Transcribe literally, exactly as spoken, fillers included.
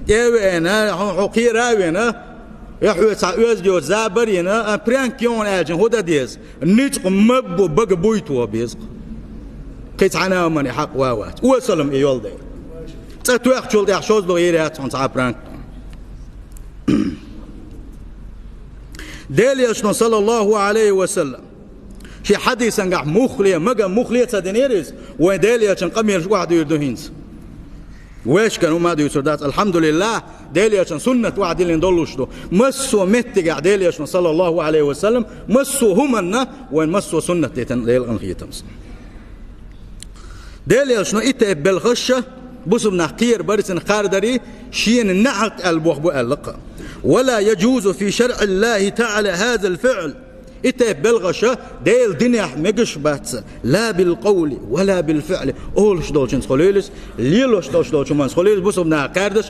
ТӀе а веана, хьо, хьо кхера а веана, я хьоьца оьзда йоцу забар а йина, а, прянк йогӀун аьлча хӀун дан деза? Ницкъ ма бу, бага буй тохо беза. Кхин цхьана а мани хьакъ ван вац. Осалам и йолу дела. ЦӀа тоьхначул тӀаьхьа шозлагӀа йийр яц хьуна цхьа а прянк. Делан Элчано, саллаллаху Ӏалайхи ва саллам, шен хьадисангахь муххале, мага муххале ца динера иза, вайн Делан Элчан къамелаш охьадуьйр ду хӀинца. Вешкан хӀума дуьйцур дац, алхьамдулиллахӀ, Делан Элчан суннат охьадиллина долуш ду. Массо а меттигехь Делан Элчано, саллаллаху Ӏалайхи ва саллам, массо а хӀуманна вайн массо а суннат дитина Делан къинхетамца. Делан Элчано и тайпа белхаш а, бусулба нах кхера барий, цунна кхардарий, шена неӀалт аьлла боху бу аьлла кха. «Ва ла яджузу фи шарӀиллахи таӀала хазал фиӀл». И тайпа белхаш а Делан динехь мегаш бац, ла бил къавли, ва ла бил фиӀли, олуш долчуьнца хуьлийла иза, лелош долуш долчу хӀуманца хуьлийла иза, бусулба наха кхаьрдаш,